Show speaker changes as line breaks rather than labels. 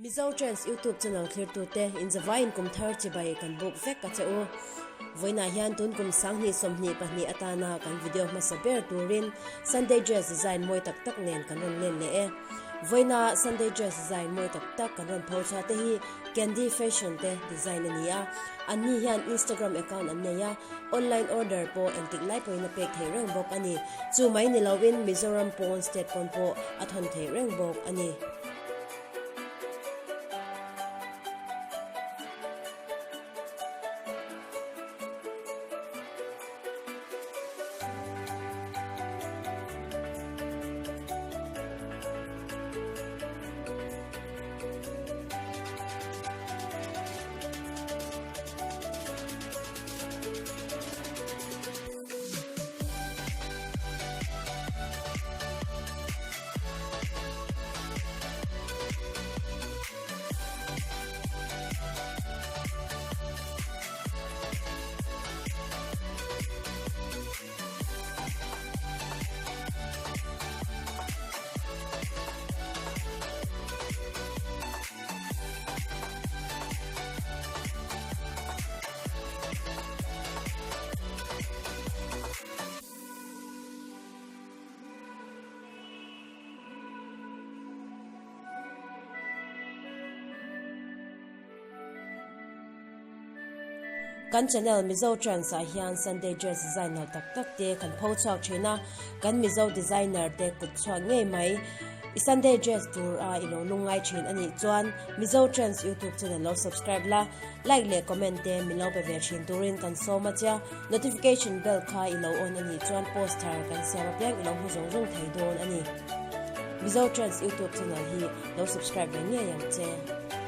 Mizo Trends YouTube channel thlirtute inzavaiin kum thar chibai kan buk vek a che u. Vawiinah hian tun kum 2022 atana kan video hmasa ber turin Sunday dress design mawi tak tak nen kan rawn len leh e. Vawiina Sunday dress design mawi tak tak kan rawn pho chhuah te hi Candy Fashion te design a ni a. Anni hian Instagram account an nei a, online order pawh engtik lai pawhin a pek theih reng bawk a ni. Chu mai ni loin Mizoram pawn state pawn pawh a thawn theih reng bawk a ni. Kan channel Mizo Trends ah hian Sunday dress design nalh tak tak te kan pho chhuak thin a, kan Mizo designer te kut chhuak ngei mai. I Sunday dress tur a i lo lungngai thin a nih chuan Mizo Trends YouTube channel lo subscribe la, like leh comment te min lo pe ve thin turin kan sawm a chia. Notification bell kha i lo on a nih chuan post thar kan siam apiang i lo hmu zawng zawng thei dawn a ni. Mizo Trends YouTube channel hi lo subscribe ve ngei ang che.